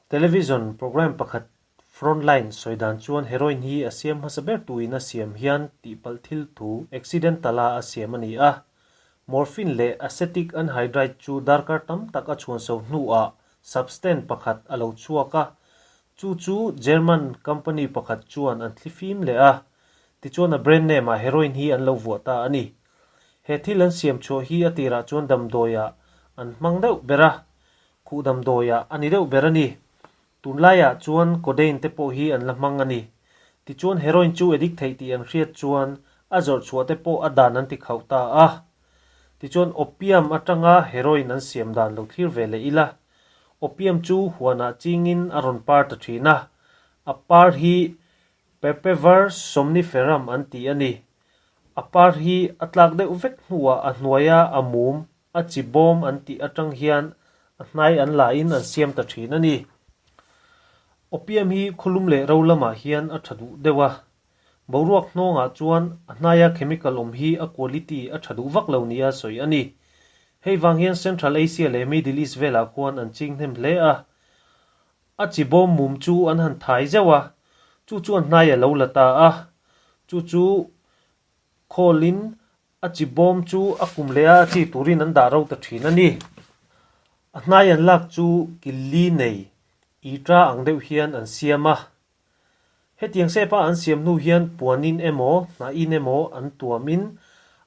Television programme pakhat Frontline sawi dan chuan heroin hi a siam hmasa ber tuin a siam hian tihpalh thil thu accidental a a siam a ni a. Morphine leh acetic anhydride chu darkar tam tak a chhuan so hnuah substance pakhat a lo chhuak a, chu chu German company pakhat chuan an thlifim leh a, tichuan a brand name ah heroin hi an lo vuah ta a ni. He thil an siam chhuah hi a tirah chuan damdawiah an hmang deuh ber a, khuh damdawiah a ni deuh ber a ni. Tunlaiah chuan codeine te pawh hi an la hmang a ni. Tichuan heroin chu addict theih tih an hriat chuan a zawrh chhuah te pawh a dan an ti khauh ta a. Tichuan opium atanga heroin an siam dan lo thlir ve leh ila. Opium chu huanah chingin a rawn par ta thin a, a par hi Papaver somniferum an ti a ni. A par hi a tlak deuh vek hnuah a hnuaia a mum, a chi bawm an tih atang hian a hnai an la in an siam ta thin a ni. Opium hi khawlum leh ro lamah hian a tha duh deuh a. Boruak hnawngah chuan a hnaia chemical awm hi a quality a tha duh vak lo nia sawi a ni. Hei vang hian Central Asia leh Middle East velah khuan an ching hnem hle a. A chi bawm mum chu an han thai zeuh a, chu chuan hnai a lo la ta a. Chu chu khawlin a chi bawm chu a kum leh a, a chi turin an dah ro ta thin a ni. A hnai an lak chu killi nei itra ang deuh hian an siam a. Hetiang sepa an siam hnu hian puanin emaw, hnahin emaw an tuamin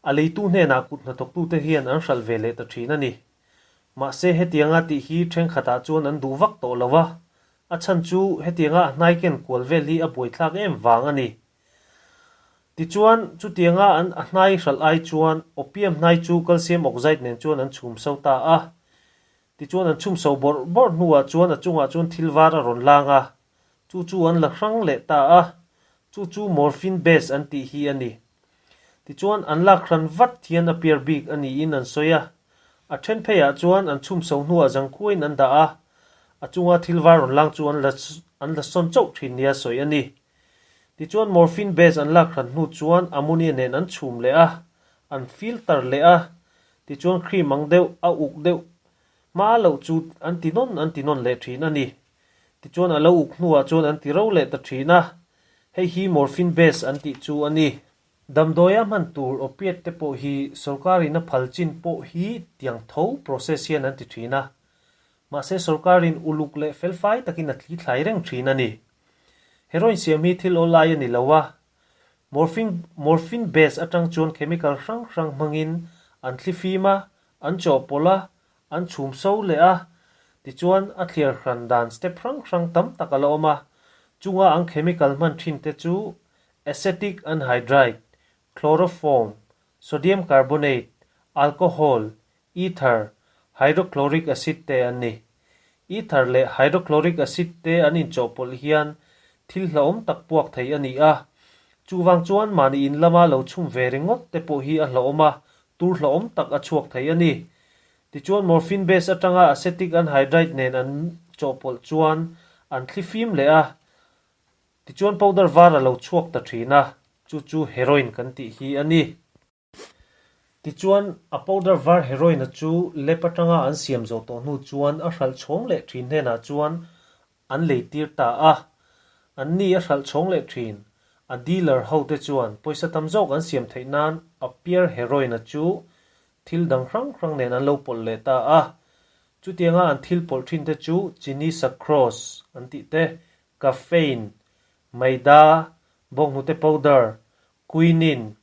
a leitu hnenah kut hnathawktute hian an hralh ve leh ta thin a ni. Mahse hetianga tih hi thenkhatah chuan an duh vak tawh lo a, a chhan chu hetianga a hnai ken kual vel hi a buaithlak em vang a ni. Tichuan, chutianga an a hnai hralh ai chuan opium hnai chu calcium oxide nen chuan an chhum so ta a. Tichuan an chhum so bawrh bawrh hnuah chuan a chungah chuan thil var a rawn lang a, chu chu an la hrang leh ta a, chu chu morphine base an tih hi a ni. Tichuan, an lak hran vat hian a piar bik a niin an sawi a. A then pheiah chuan an chhum so hnuah zangkhuain an dah a, a chunga thil var rawn lang chu an la an la sawn chauh thin nia sawi a ni. Tichuan, morphine base an lak hran hnu chuan ammonia nen an chhum leh a, an filter leh a, tichuan cream ang deuh, a uk deuh hma loh chu an ti nawn an ti nawn leh thin a ni. Tichuan a lo uk hnuah chuan an ti ro leh ta thin a, hei hi morphine base an tih chu a ni. Damdawia hman tur opiate te pawh hi sorkarin a phal chin pawh hi tiang tho process hian an ti thin a, mahse sorkarin uluk leh felfai takin a thli thlai reng thin a ni. Heroin siam hi thil awlai a ni lo a, morphine morphine base atang chuan chemical hrang hrang hmangin an thli fim a, an chawhpawlh a, An chhum so leh a, tichuan a thliar hran dan step hrang hrang tam tak a la awm a, chunga an chemical hman thin te chu acetic anhydride, chloroform, sodium carbonate, alcohol, ether, hydrochloric acid te an ni. Ether leh hydrochloric acid te an inchawhpawlh hian thil hlauhawm tak puak thei a ni a, chuvang chuan mahni in lama lo chhum ve ringawt te pawh hi a hlauhawm a, Tur hlauhawm tak a chhuak thei a ni. Tichuan morphine base atanga acetic anhydride nen an chawhpawlh chuan an thli fim leh a, tichuan powder var a lo chhuak ta thin a, chu chu heroin kan tih hi a ni. Tichuan a powder var heroin a chu lab atanga an siam zawh tawh hnu chuan a hralh chhawng leh thin hnenah chuan an lei tir ta a, an ni a hralh chhawng leh thin. A dealer ho te chuan pawisa tam zawk an siam theih nan a pure heroin a chu thil dang hrang hrang nen an lo pawlh leh ta a. Chutianga an thil pawlh thin te chu chini sucrose an tih te, caffeine, maida, bawnghnute powder, quinine,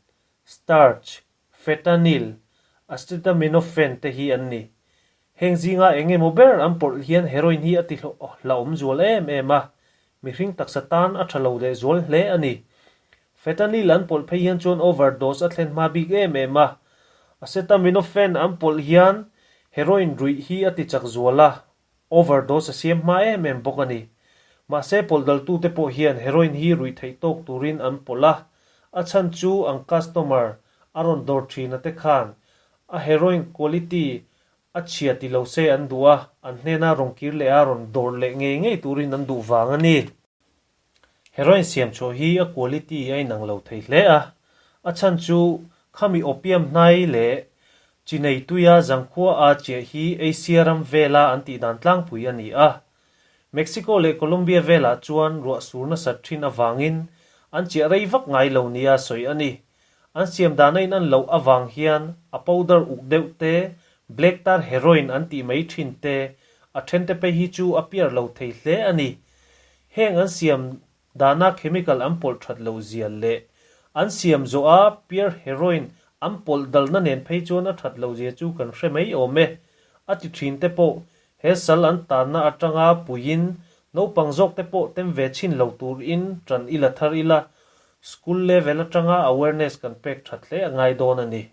starch, Fentanyl, acetaminophen te hi an ni. Heng zinga eng emaw ber an pawlh hian heroin hi a ti hlauhawm zual em em a, mihring taksa tan a tha lo leh zual hle a ni. Fentanyl an pawlh phei hian chuan overdose a thlen hma bik em em a, acetaminophen an pawlh hian heroin ruih hi a ti chak zual a, overdose a siam hma em em bawk a ni. Mahse pawlh daltute pawh hian heroin hi ruih theih tawk turin an pawlh a, a chhan chu an customer a rawn dawr thin a te khan a heroin quality a chhia ti lo se an duh a, an hnena rawn kir leh a rawn dawr leh ngei ngei turin an duh vang a ni. Heroin siam chhuah hi a quality a inang lo thei hle a, a chhan chu khami opium hnai leh chi nei tuia zangkhua a chiah hi Asia ram vela an tih dan tlangpui a ni a. Mexico leh Colombia velah chuan ruah sur nasat thin avangin an chiah rei vak ngai lo nia sawi a ni. An siam dana in an loh avang hian a powder uk deuh te, black tar heroin an tih mai thin te, a then te phei hi chu a piar lo thei hle a ni. Heng an siam dana chemical an pawlh that loh zia leh an siam zawh a pure heroin an pawlh dalna nen phei chuan a that loh zia chu kan hre mai awm e. A ti thin te pawh he sal an tanna atanga puiin naupang zawk te pawh tem ve chhin lo turin tan ila thar ila, school level atanga awareness kan pek that hle a ngai dawn a ni.